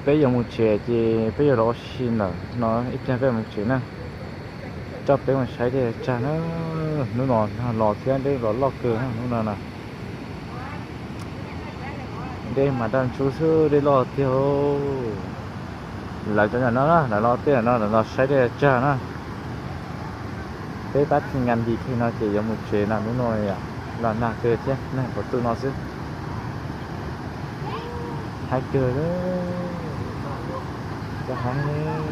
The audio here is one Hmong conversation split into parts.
Peb yuav mus tsev ces peb yuav los ua si ntawm no ib pliag peb mus tsev na. Coj peb mus saib dej tsag na. Hnub no los thiab dej los loj kawg hnub no na. Dej mas daj ntsub xwb, dej loj tiag. Lawv cov no na, lawv los tej no lawv los saib dej tsag na. Peb pab tij nkas nti khe no ces yuav mus tsev no hnub no yom. Los nag kawg thiab, nag puv tw no xwb. Haib kawg, cov haib.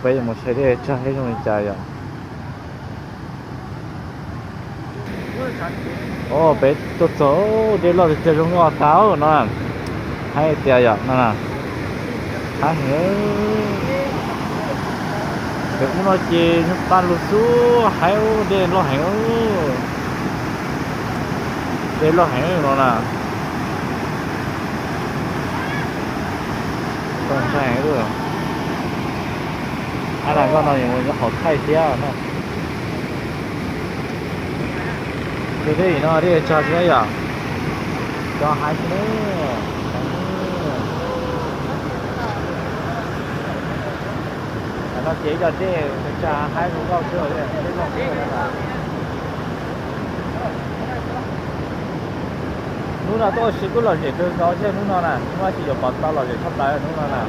Peb yuav mus saib dej tsag saib zoo li cas yom. Peb tuaj txog, dej loj tiag tiag zoo nkauj tas no. Haib tiag yom no. Haib heev. Pem ub no ces nyuag paj lug xwb, haib, dej loj heev. Dej loj heev no na. Txaus ntshai heev. Ab, nas nkauj no yuav mus nyob hauv thaij thiab na. Ces dej no dej tsag thiab yom. Cov haib thiab. Tam no ces ib co dej tsag haib zoo nkauj xwb, dej loj xwb. Hnub no tuaj ua si kuj lom zem kawg nkaus thiab hnub no na, hnub no tsis yuav pom tau lom zem tshaj plaws hnub no na.